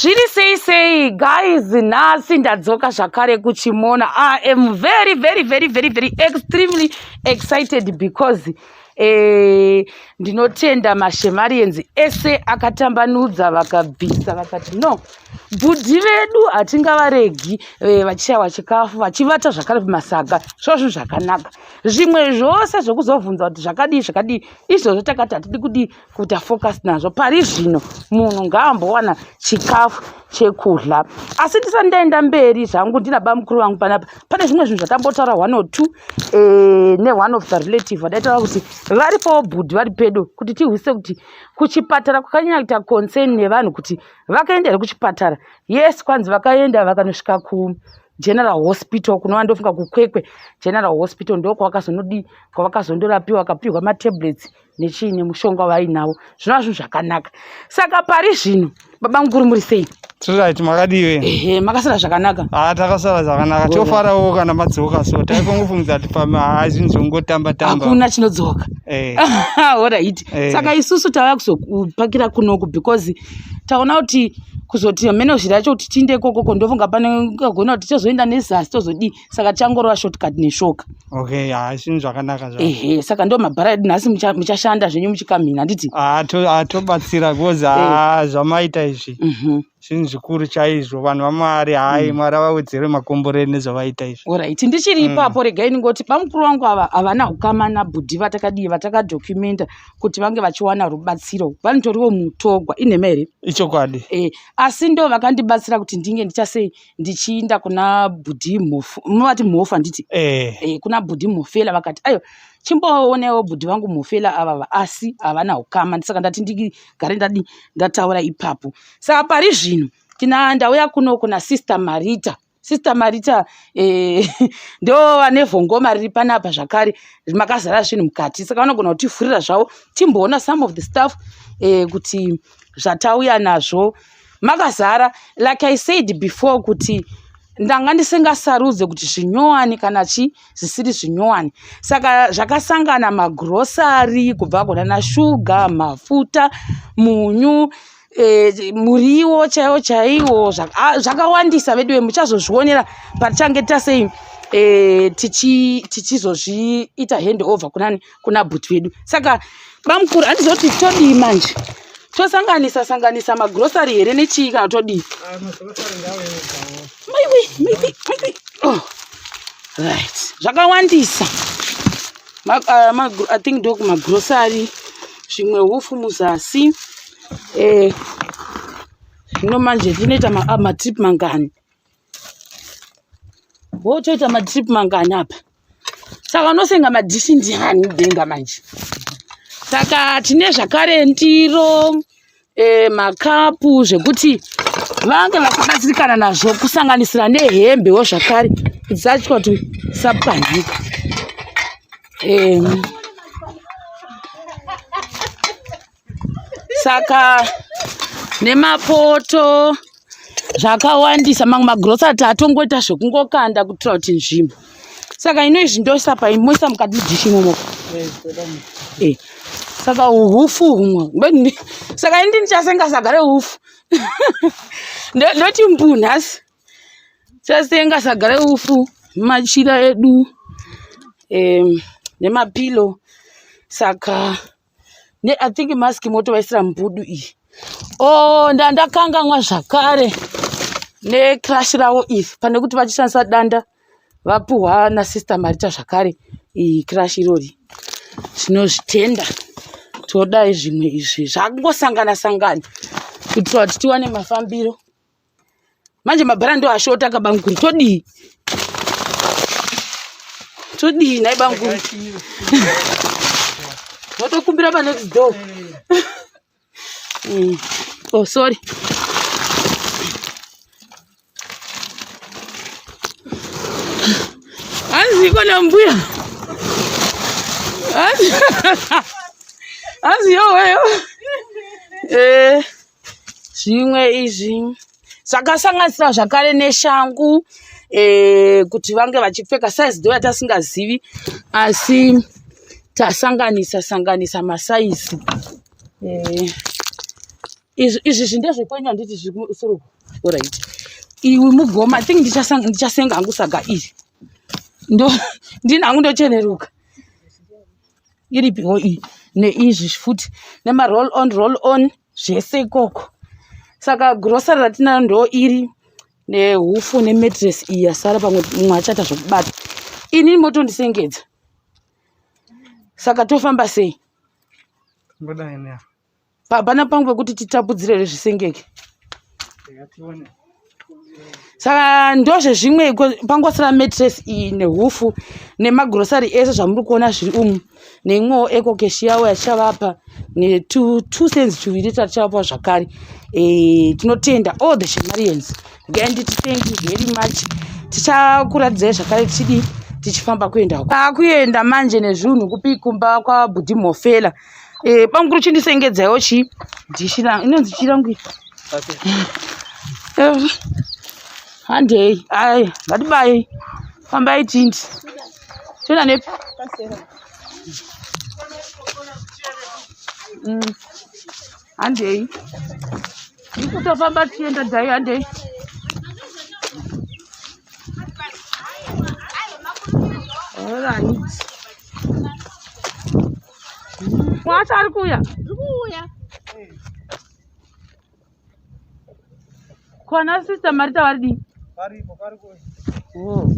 Zviri sei sei guys, nhasi ndadzoka zvakare kuChimona. I am very very very very very extremely excited because ndinotenda maShemarians ese akatambanudza vakabvisa vakati no, bhudhi vedu hatingavaregi vachishayiwa chikafu vachivata zvakare pamasaga. Zvova zvinhu zvakanaka. Zvimwe zvose zvekuzobvunza kuti zvakadii zvakadii izvozvo takati hatidi kudii kuita focus nazvo pari zvino. Munhu ngaambowana chikafu chekudla. Asi ndisati ndaenda mberi zvangu, ndina bamukuru vangu panapa. Pane zvimwe zvinhu zvatambotaura one or two neone of the relative vadaitaura kuti varipowo bhudhi vari pedo, kuti tihwise kuti kuchipatara kwakanyanya kuita concern nevanhu kuti vakaenda here kuchipatara. Yes, kwanzi vakaenda vakanosvika ku General Hospital, kunova ndofunga kuKwekwe General Hospital, ndo kwavakazonodii, kwavakazondorapiwa, vakapihwa matablets nechii nemushonga vainawo, zvinova zvinhu zvakanaka. Saka pari zvino, baba mukuru, muri sei? Right, makadiwe? Ehe, makasara zvakanaka. Ah, takasara zvakanaka. Tofarawo kana madzoka, so taikongofungiza kuti pamwe haa zvinhu zvongotamba tamba. Hakuna chinodzoka. Alright. Saka isusu tauya kuzopakira kunoku because taona kuti kuzoti mene zviri yacho kuti tiinde ikokoko, ndofunga pane kagona kuti tozoenda nezasi tozodii, saka tichangorova shortcut neshoka. Okay, ha, zvinhu zvakanaka zva. Ehe, saka ndo mabhara edu nhasi. Muchashanda zvenyu muchikamhina, handiti? Ah, tobatsira because ha, zvamaita izvi zvinhu zvikuru chaizvo, vanhu vaMwari. Hai, Mwari avawedzere makomborero nezvavaita izvi. Alright, ndichiri ipapo, regai ndingoti bamukuru vangu ava havana ukama nabhudhi vatakadii, vatakadhocumenta kuti vange vachiwana rubatsiro. Vanotoriwo mutogwa, inhema here? Ichokwadi. Asi ndo vakandibatsira kuti ndinge ndichasei ndichiinda kuna bhudhi Mhofu. Munovati Mhofu, handiti? Eh. Kuna bhudhi Mhofela, vakati aiwa, chimboonewo bhudhi vangu Mhofela avava, asi havana ukama. Saka ndati ndigare ndadi ndataura ipapo. Saka pari zvino tina ndauya kuno kuna Sister Marita. Sister Marita ndo vane vhongoma riri panapa zvakare, makazara zvinhu mukati, saka vanogona kutivhurira zvavo timboona some of the stuff kuti zvatauya nazvo makazara. Like I said before kuti ndanga ndisingasarudze kuti zvinyowani kana chi zvisiri zvinyowani, saka zvakasangana, magrosari kubva kunana shuga, mafuta, munyu, muriwo chaiwo chaiwo, zvakawandisa veduwe. Muchazozvionera patichange tasei tichizozviita hand over kunani, kuna bhuti vedu. Saka bamukuru, handizoti todii manje? Tosanganisa sanganisa magrosari here nechii kana todii? Maiwe, maiwe, maiwe! Oh. Right, zvakawandisa. I think ndo kumagrosari, zvimwe hufu muzasi. Zvino manje tinoita matrip mangani? Wotoita matrip mangani apa? Saka unosenga madhishi ndiani denga manje? Saka tine zvakare ndiro, makapu, zvekuti vange vachibatsirikana nazvo, kusanganisira nehembewo zvakare, kuti dzatya kuti sapwanyika. Saka nemapoto, zvakawandisa. Mamwe magrosari tatongoita zvekungokanda kuitira kuti nzvimbo. Saka ino izvi ndoisa pai? Moisa mukati mudhishi imomo. Saka uhufu humwe, saka ini ndichasenga saga rehufu. Ndoti mbu nhasi chasenga saga reufu, machira edu nemapilo. Saka ne I think mask motovaisira mbudu iyi. Oh, ndandakanganwa zvakare necrash ravo iri. Pane kuti vachishandisa danda, vapuhwa naSister Marita zvakare iyi crash irori. Tinozvitenda. Todai zvimwe izvi zvakungosangana sangana kuitira kuti tiwane mafambiro. Manje mabhara ndo ashota kabamukuru, todii, todii nhai bamukuru? Motokumbira panext door. Oh, sorry. Hanzi iko nambuya, hanzi yoweyo. Zvimwe izvi zvakasanganisira zvakare neshangu kuti vange vachipfeka. Saizi ndo yatasingazivi, asi tasanganisa sanganisa masaizi. Izvi izvi ndezvekwenyu handiti zviri kumusoro uko? Alright. Iwe mugoma, I think ndichasenga hangu saga iri. Ndo ndini hangu ndocheneruka. Iripiwo iyi neizvi futi nema roll on roll on zvese ikoko. Saka grocery ratinaro ndo iri nehufu nemattress iyi yasara pamwe mumwe achaita zvekubata. Ini motondisengedza. Saka tofamba sei? Ngodai ne. Hapana pamwe pekuti titapudzire here zvisengeke. Saka ndozvezvimwe pangosara mattress iyi nehufu nemagrosari ese zvamuri kuona zviri umu neimwewo ecocash yavo yatichavapa ne 2 cents tuviri tatichavapa zvakare. E, tinotenda all the Shemarians. Regai nditi thank you very much. Tichakuratidzai zvakare tichidii tichifamba kuenda uko. Takuenda manje nezvinhu kupi kumba kwabhudhi Mhofela. Eh, bamukuru chindisengedzaiwo chi dhishi rangu inonzi chii rangu iri eh, handei ai ngatibayei fambai tindi toenda nepi Handei. Ndikutofamba tichienda dai handei. Alright. Wacho ari kuuya? Ari kuuya. Kwana sister Marita vari dii? Varipo, vari kuuya. Oh.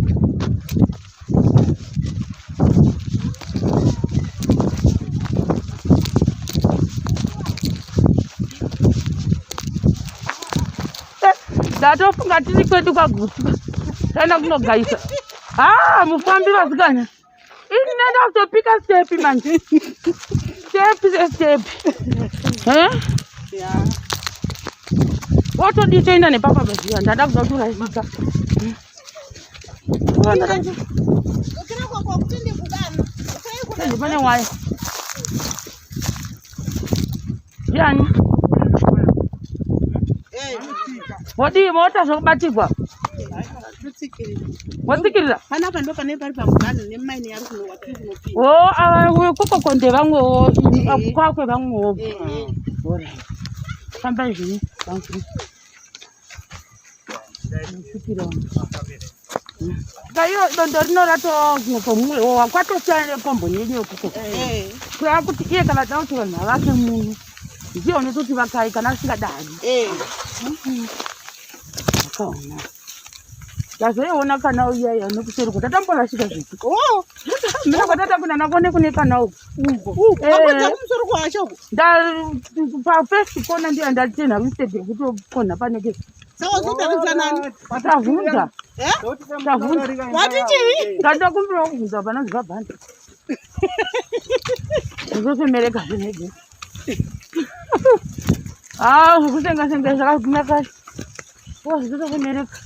Ndatofunga tiri kwedu kwaGutu. Taenda kunogaisa. Ah, mufambi vasikana. Ini nenda kutopika step manje. Step step. Eh? Yeah. Wotodii toenda nepapa paziva ndada kuda kutorasika. Pane waya. Ndiani? Wodii mota zvekubatirwa? Wotsikirira? Panapa ndo pane pari pamuganhu nemaini yari kunowatiri kunopinda. Oh, ava koko ndevamwewo kwakwe vamwewo. Fambai zvenyu bamukuru. Saka iyo dondo rino ratoo kwatosiyana nekomboni yedu yekuko. Kureva kuti iye kana da kuti vanhu vavake muno ndiye unototi vakai kana asingadadi. Akaona. Ndazoiona kana uya iya nekuseri ko tatamborasika zvedu. Oh. Mina kwatata kuna nako nekune kana uko. Uko. Akwedza kumusoro kwacho uko. Nda pa first corner ndiyo ndatena instead yekutokona paneke. Saka uzotaridza nani? Tavhunza. Eh? Tavhunza. Wati chii? Ndatokumbira kuvhunza panonzi pabhandi. Ndozofemereka zvinhu Ah, zvekusenga senga zvakaguma kare. Oh, zvinotomereka.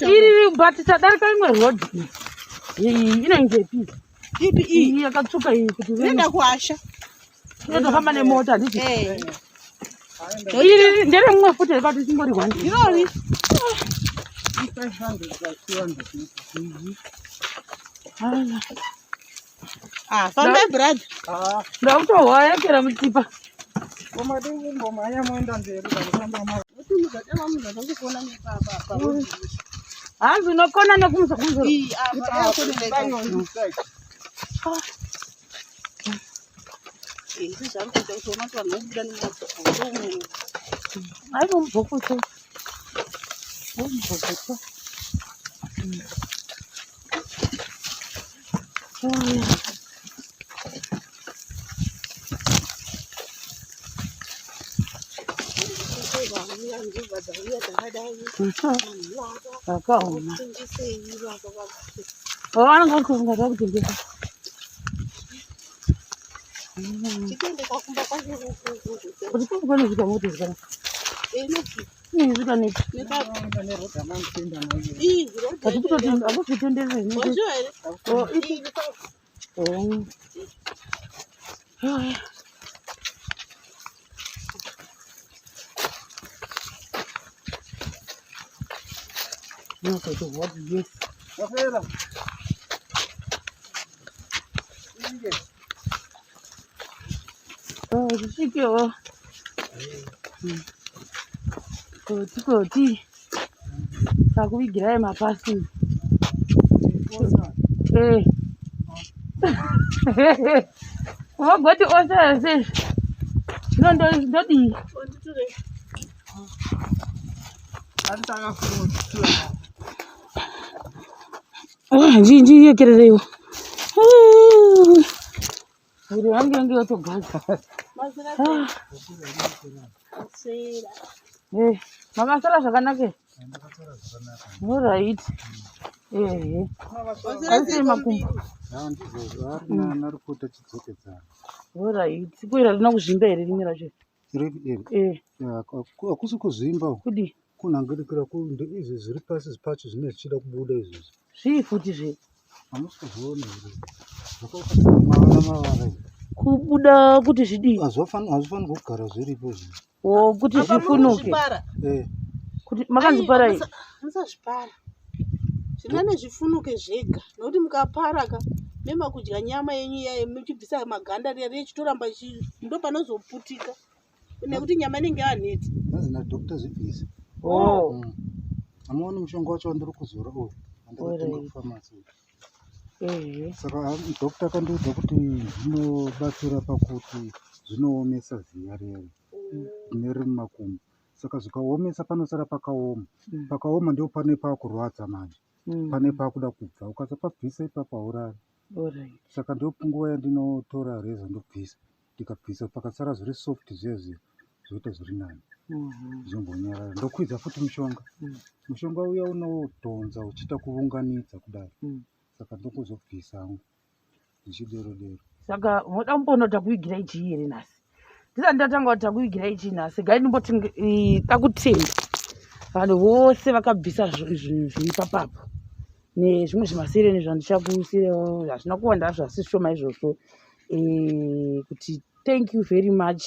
Iri but tadarika imwe road. Iyi inongepi? Ipi iyi? Iyi yakatsvuka iyi kuti Inoenda kuasha. Inotofamba nemota handiti? Eh. Iri nderemumwe futi rekati chingori one. Irori. Ah, fambai brother. Ndakutohwayakera mutsipa. Hanzi unokona nekumusa kumusoro. Iyi apa yakoneleka. Izvi zvari kuita kuti uona kuti vanhu vobuda nemumabhokisi. Aiwa mubhokisi. Mubhokisi. Zvakaoma. Vanenge vari kufunga zvakutengesa. Kuti kunosvika mota zvakanaka. Inosvika nepi? Hatikutoti hakuzvitenderera zvinoita. Oh, ipi? Oh. Unozotohwa kuti yes. Oh, zvisvikewo. Koti koti. Takuvigirai mapasi. Eh. Vagoti ose ese. Zvino ndodii? Ndiyekerereiwo. Huro yangu yange yotogadza. Eh, makasara zvakanaka here? Alright. Ehe. Aisei makumbo. Alright. Kuira rina kuzvimba here rimwe racho? Eh. Hakusi kuzvimba. Kudii? Kunhangirikira izvi zviri pasi pacho zvinenge zvichida kubuda izvozvi. Zvii futi zve? Hamusi kuzviona here? Zvakaita mavara mavara izvi. Kubuda kuti zvidii? Hazvifanirwi kugara zviripo izvi. O kuti zvifunuke. Eh. Kuti makanzi parai? Musazvipara. Zvinane zvifunuke zvega nokuti mukapara ka mema kudya nyama yenyu iya muchibvisa maganda riya richitoramba ndopanozoputika nekuti nyama inenge yaneta. Hanzi nadoctor zvibvise. Oh. Hamuoni mushonga wacho wandiri kuzora uyu wandakatenga kufamasi uyu. Ehe. Saka doctor akandiudza kuti zvinobatsira pakuti zvinoomesa ziya riya rine mumakumbo. Saka zvikaomesa panosara pakaoma. Pakaoma ndipo pane pakurwadza manje. Pane pakuda kubva. Ukasapabvisa ipapo haurari. Alright. Saka ndopanguva yandinotora reza ndobvisa. Ndikabvisa pakasara zviri soft zviya zviya zvoita zviri nani. Zvombonyarara. Ndokwidza futi mushonga. Mushonga uya unodhonza uchiita kuunganidza kudai. Saka ndongozobvisa hangu ndichidero dero. Saka moda kumboona kuti takuvigirai chii here nhasi? Ndisati ndatanga kuti takuvigirai chii nhasi, gai ndimboti takutenda vanhu vose vakabvisa zvinhu zviri papapo nezvimwe zvimasereni zvandichakusiirawo hazvina kuwanda hazvo asi zvishoma izvozvo. Kuti thank you very much.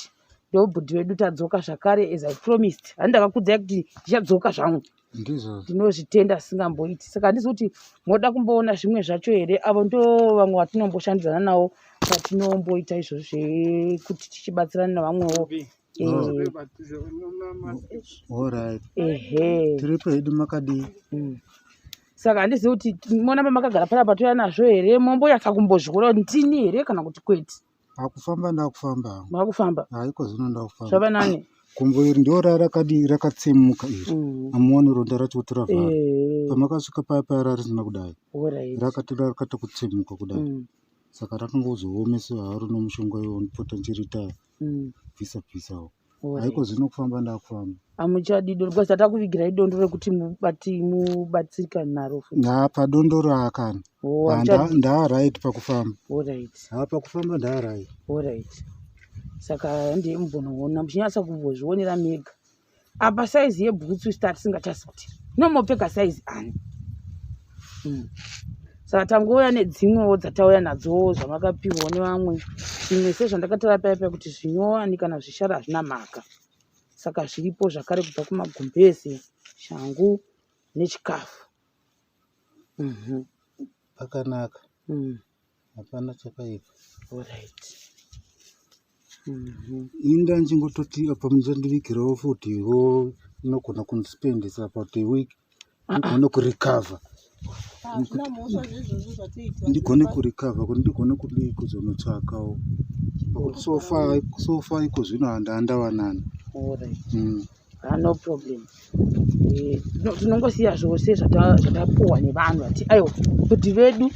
Ndobhudhi vedu tadzoka zvakare as I promised. Handi ndakakuudzai kuti ndichadzoka zvangu. Ndizvozvo. Ndinozvitenda singamboiti. Saka handisi kuti moda kumboona zvimwe zvacho here? Avo ndo vamwe vatinomboshandidzana navo patinomboita izvozvo zvekuti tichibatsirana nevamwewo. Alright. Ehe. Tiripo hedu makadii? Saka handizivi kuti monamba makagara panapa touya nazvo here? Momboyatsa kumbozviona kuti ndini here kana kuti kwete? Akufamba ndakufamba hangu. Makufamba? Haiko zvino ndakufamba. Zvava nani? Gumbo iri ndo rakadii rakatsemuka iri. Amuoni ronda racho kuti ravhara. Pamakasvika paya paya rarisina kudai. Alright. Rakati rakati kutsemuka kudai. Saka rakangozoomeswa haro nomushonga iwo ndipota ndichiriita bvisa bvisawo. Haiko zvino kufamba ndakufamba. Hamuchadi dondo because tatakuvigirai dondo rekuti mubatsirikane naro futi. Haa padondo raakani. Oh, hamuchadi. Ndaa right pakufamba. Alright. Haa pakufamba ndaa right. Alright. Saka handei mumbonoona muchinyatsa kumbozvionera mega. Apa saizi yebhutsu isu tatisingachasi kuti nomopfeka saizi ani. Saka tangouya nedzimwewo dzatauya nadzo zvamakapiwawo nevamwe. Zvimwe sezvandakataura paya paya kuti zvinyowani kana zvishara hazvina mhaka. Saka zviripo zvakare kubva kumagumbeze, shangu nechikafu. Pakanaka. Hapana chakaipa. Alright. Inda ndichingototi apa muchandivigirawo futiwo inogona kundispendisa about a week ndigone kurecover. Hazvina mhosva zvezvozvo zvatoita. Ndigone kurecover kuti ndigone kudii kuzonotsvakawo. Pakuti so far iko zvino handandawanana. Alright. No problem. Tinongosiya zvose zvatapuwa nevanhu vati aiwa kuti vedu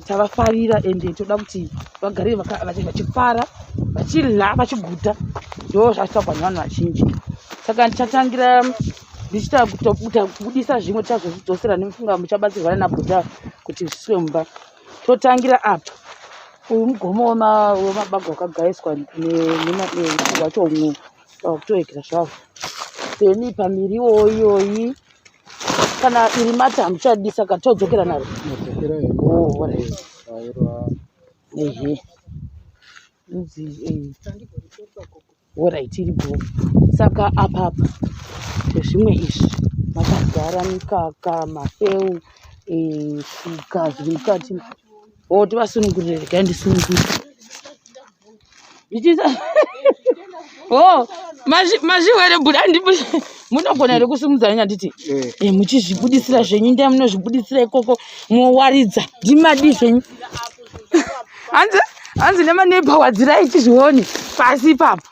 tavafarira ende toda kuti vagare vachifara vachidya vachiguta ndo zvachitsvagwa nevanhu vazhinji. Saka ndichatangira ndichita kubudisa zvimwe tichazozvidzosera nemufunga muchabatsirwa nabhuta kuti zviswe mumba. Totangira apa. Uyu mugomo wemabago wakagaiswa wacho umwe wakutoregera zvawo. Then pamiriwo iyoyi kana iri mata hamuchadi saka todzokera naro. Oh, alright. Ehe. Alright, iri bho. Saka apa apa ndezvimwe izvi. Makazara mikaka, mafeu, eh, tsuka zviri mukati. Oh, tivasunungurire, regai ndisunungure. Ndichiisa Oh, mazvihwa here buda munogona here kusimudza henyu handiti? Eh. Eh, muchizvibudisira zvenyu ndai munozvibudisira ikoko mowaridza ndimadii zvenyu. Hanzi hanzi nemaneighbor wadzirai tizvione pasi ipapo.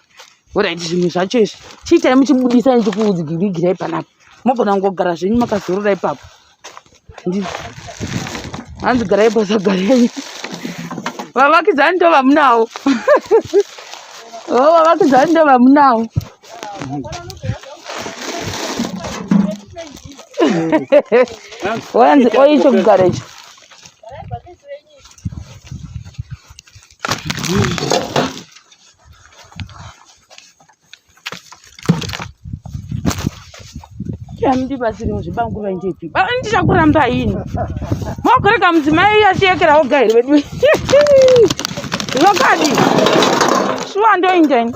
Orit zvimwe zvacho izvi chiitai muchibudisa ndichikuvigirai panapa mogona kungogara zvenyu makazorora ipapo. Hanzi garai basa garai. Vavakidzani ndo vamunawo. Oh, vavakidzani ndo vamunawo. Wanzi oicho kugara icho. Ndibatsire zvebangu vaindepi? Baba ndichakuramba ini. Mokurega mudzimai achiyekera oga here vedu? Zvokwadi. Shuwa ndoinda ini.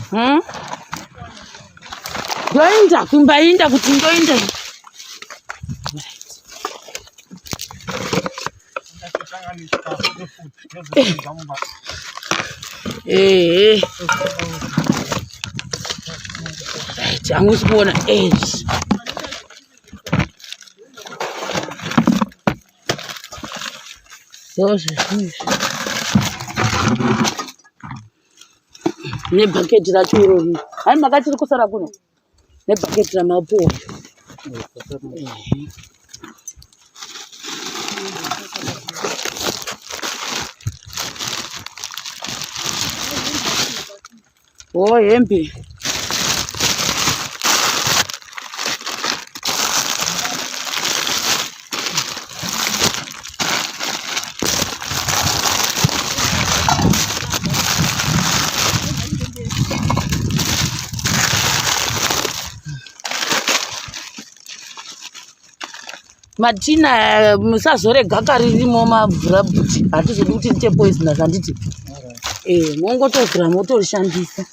Hmm? Ndoinda kumbainda kuti ndoinda. Ehe. Right, hamusi kuona edge. So zvezvizvi. Nebhaketi racho irori. Hai makati riri kusara kuno. Nebhaketi ramapuwa. Oh, hembe. Matina eh, musazore gaka ririmo mavhura bhuti hatizodi kuti riite poisonous handiti eh mongotovhura motorishandisa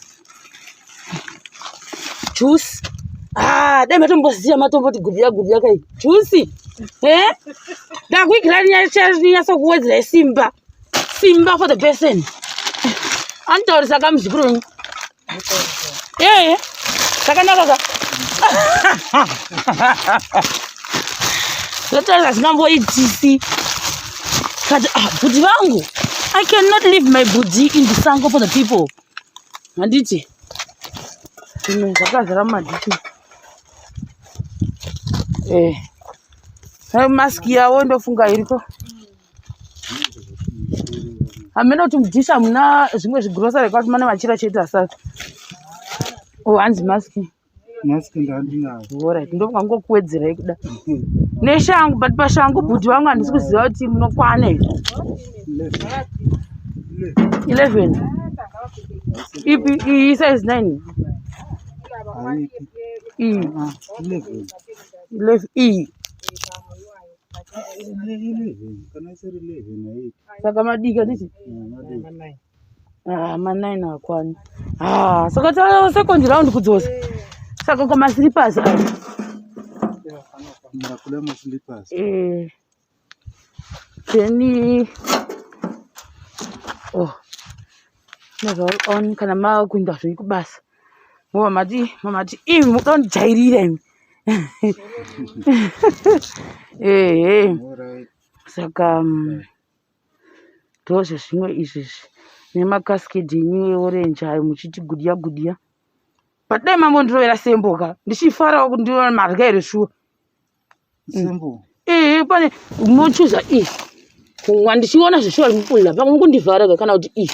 juice ah dai matombosiya matomboti gudiya gudiya kai juice eh ndakuigira nyatso kuwedzera simba simba for the person anotaurisa kamuzukuru wenyu ee zvakanaka ka zvotaurisa zvingamboitisi kati ah bhudhi vangu i cannot leave my bhudhi in the sango for the people handiti zvimwe zvakazara mumadhiti eh maski yavo ndofunga iriko hameno kuti mudhishi hamuna zvimwe zvigrosary kwati mane machira chete asati o oh, hanzi maski maski ndandinayo orit ndofunga ngokuwedzerai kuda neshangu but pashangu bhudhi vangu handisi kuziva kuti munokwana here 11 ipi iyi size 9 iyi 11 iyi saka madiki anditi ah, ma9 akwani ah, saka ta second round kudzosa saka ko maslippers aya eh. Then oh on kana makuenda zvenyu kubasa mobva mati mamati imi muda kundijairira imi ehe saka mm, ndozvezvimwe izvizvi nemakaskedi enyu eorenji ayo muchiti gudya gudya but dai mambondirovera sembo ka ndichifarawo kuti ndinoona marya here shuwa Simple. Eh, pane mochuza i kumwa ndichiona zveshuwa rimupulira pamwe mukundivhara ka kana kuti i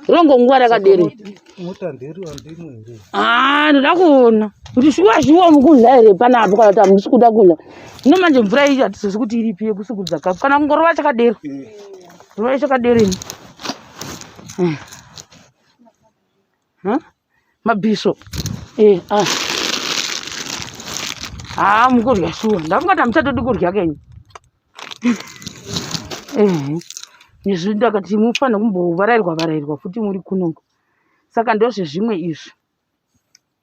rongonguva rakadero Mota nderi wandimwe here? Ah, ndoda kuona kuti shuwa shuwa mukudla here panapo kana kuti hamusi kuda kudla hino manje mvura iyi hatizozi kuti iripi yekusukudza kapu kana kungorova chakadero rova chakadero ini Eh. Huh? Mabhiso. Eh, ah. Ah, mukurya shuwa. Ndakungati hamuchatodi kurya kenyu. Eh. Izvi ndakati mufanira kumbovarairwa varairwa futi muri kuno. Saka ndozvezvimwe izvi.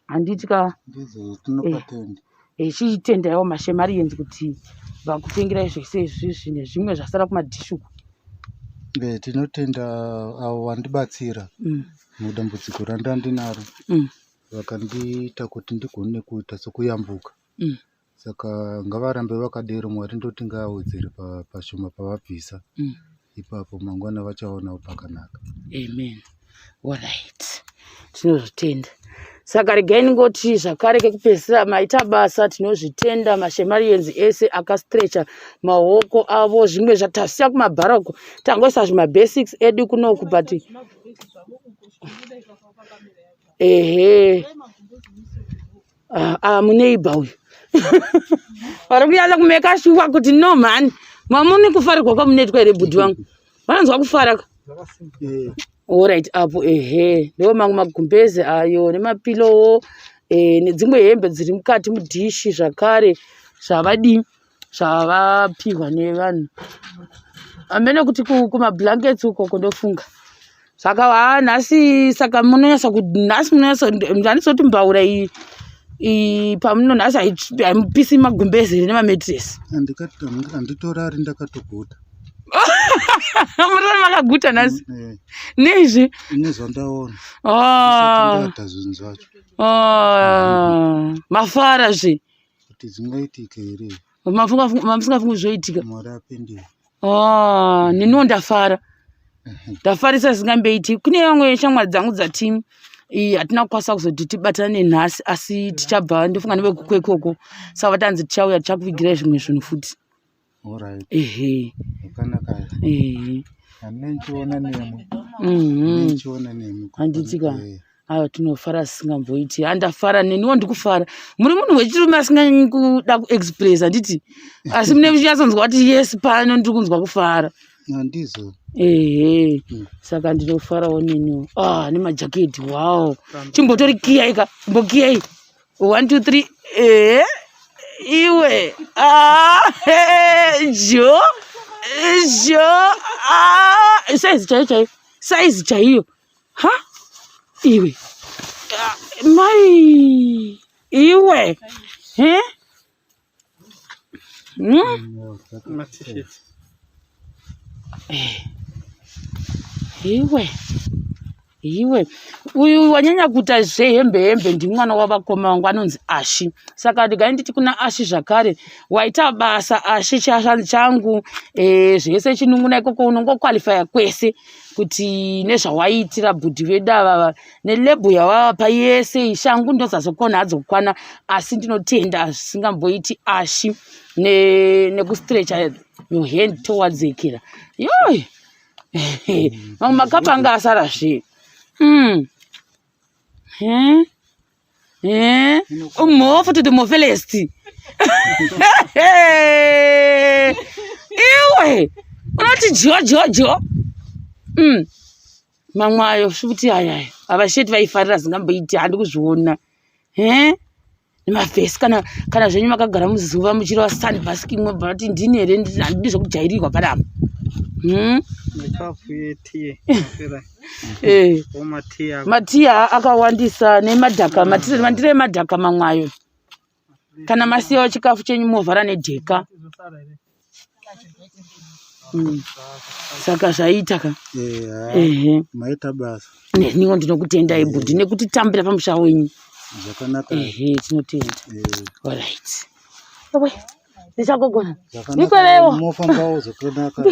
Handiti ka Ndizvo tinopa tende. Chitendaiwo mashemarians kuti vakutengerai zvese izvizvi nezvimwe zvasara kumadhishi uku. Tinotenda avo vandibatsira mudambudziko randandinaro vakandiita kuti ndigone kuita sokuyambuka. Saka ngavarambe vakadero Mwari ndoti ngaawedzere pashoma pavabvisa ipapo mangwana vachaonawo pakanaka. Amen. Alright. Tinozvitenda. Saka regai ndingoti zvakare kekupedzisira maita basa tinozvitenda mashemarians ese akastrecha maoko avo zvimwe zvatasiya kumabhara uko tangoisa zvimabasics edu kunoku but ehe Ah, ah, muneighbor uyu vari kunyatsa kumeka shuwa kuti no mhani mamune kufarirwa kwamunoitwa here bhudhi vangu vanonzwa kufara ka orit apo ehe ndo mamwe magumbeze ayo nemapilowo e, nedzimwe hembe dziri mukati mudhishi zvakare zvavadii zvavapihwa nevanhu hameno kuti kumablankets uko kundofunga saka haa nhasi saka munonyatsa nhasi munonyatsa handisoti mbaura iyi iyi pamuno nhasi haimupisi magumbezi here nemametresi handitorari ndakatoguta murari makaguta nhasi neizvi nezvandaona ah. zvinhu zvacho ah. mafara zve kuti zvingaitike here mamusingafungi zvoitika mwari apindire ah, neniwo ndafara ndafarisa zvisingamboiti kune vamwe shamwari dzangu dzati hatina kukwanisa kuzoti tibatane nhasi asi tichabva ndofunga nevekuko ikoko saka vatanzi tichauya tichakuvigirai zvimwe zvinhu futi Alright. Ehe. Zvakanaka. Ehe. Handichiona nemi. Mhm. Ndichiona nemi. Handiti ka. Ayo tinofara singamboiti. Handafara neniwo ndikufara. Muri munhu wechirume asinganyanyi kuda kuexpress handiti? Asi mune muchinyatsonzwa kuti yes pano ndiri kunzwa kufara. Handizvo. Ehe. Saka ndinofarawo neniwo. Ah, nemajaketi. Wow. Chimbotori kiyai ka. Mbokiyai. 1 2 3 eh iwe ah jo jo ah size chaiyo chaiyo size chaiyo ha iwe ah, mai iwe he hmm? Eh. Iwe iwe uyu wanyanya kuita zvehembe hembe ndimwana wavakoma vangu anonzi ashi saka ndigai nditi kuna ashi zvakare waita basa ashi changu e, zvese chinun'una ikoko unongokwalifaya kwese kuti nezvawaiitira bhudhi vedu avava nelebhu yawavapa yese shangu ndozazokona hadzo kukwana asi ndinotenda zvisingamboiti ashi nekustrecha ne your hand towards ekera yoi mamwe makapu anga asara zve Mhofu to the mhofelest iwe unoti jo jo jo Mamwe ayo futi aya avasheti vaifarira zingamboiti handi kuzviona he nemafesi kana kana zvenyu makagara muzuva muchirova sunbasking mobva vati ndini here handidi zvekujairirwa panapa? Eh. Matiya akawandisa nemadhaka mandiro emadhaka mamwe ayo kana masiyawo chikafu chenyu movhara nedheka. Saka zvaita ka. Ehe. Maita basa. Neniwo ndinokutendai bhudhi nekutitambira pamusha wenyu. Zvakanaka. Ehe, tinotenda. Alright. Owe, ndichagogona. Nikwevewo. Mofambawo zvakanaka.